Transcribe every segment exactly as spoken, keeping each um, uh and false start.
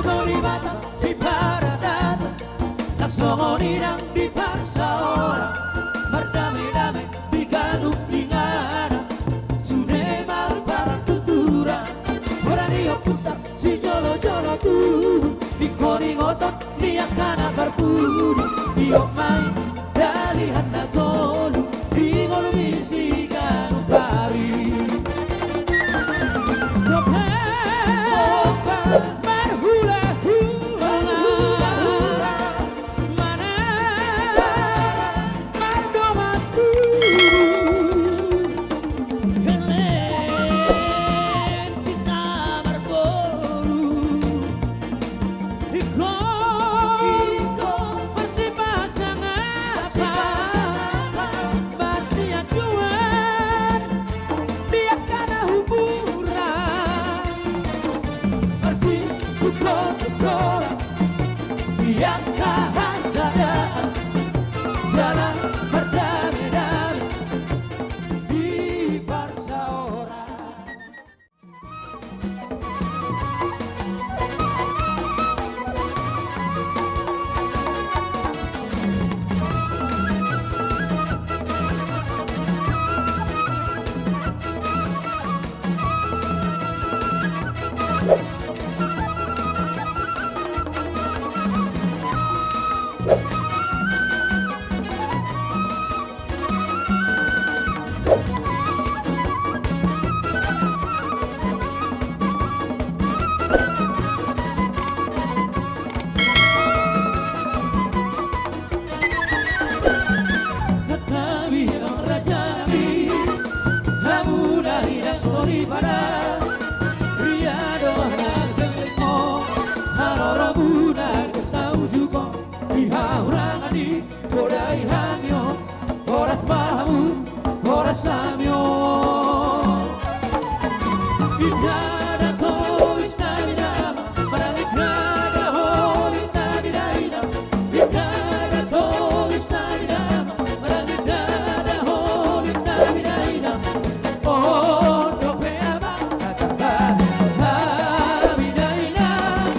Soribatat di paradatan, langsongon inang di parsaoran, mardame-dame di ganup inganan, sude marpartuturan. Boru ni ompunta sijolo-jolo tubu, ingkon ingoton ni angka na parpudi, iop ma i dalihan na tolu, di ngolu ni siganup ari. Sopa, sopa marhula-hula, marhula-hula, manang mardomu tubu, helen hita marboru. Ingkon, ingkon marsipasangapan, marsianjuan di angka na humuran, marsitukor-tukoran di angka hasadaan, jala mardame-dame di parsaoran. Santabi amang raja nami, hamuna inang soripada, ria do hagellengmu, haroromuna gabe saujungkon, di hahurangan i podai hami on, horas ma hamu, horas hami on. Inda da tois nami damang, manang inda da holit nami dainang, inda da tois nami damang, manang inda da holit nami dainang. On dope amang na tarbahen hami dainang,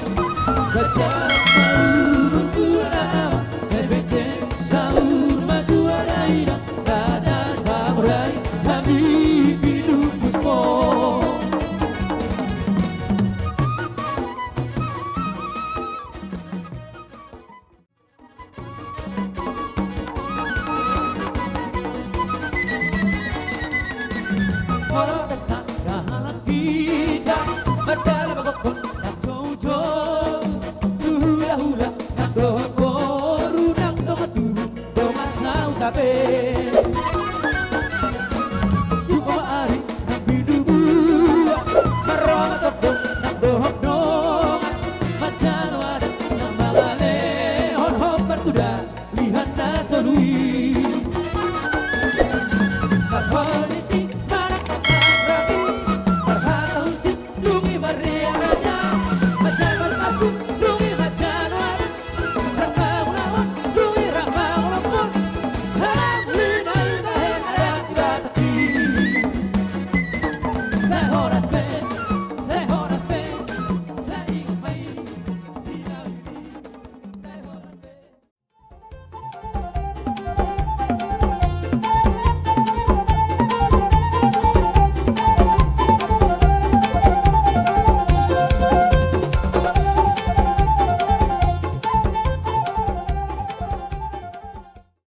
ganjang ma umurmu amang, sai benteng saur matua dainang, na tarbahen hami di lumusmu. Molo das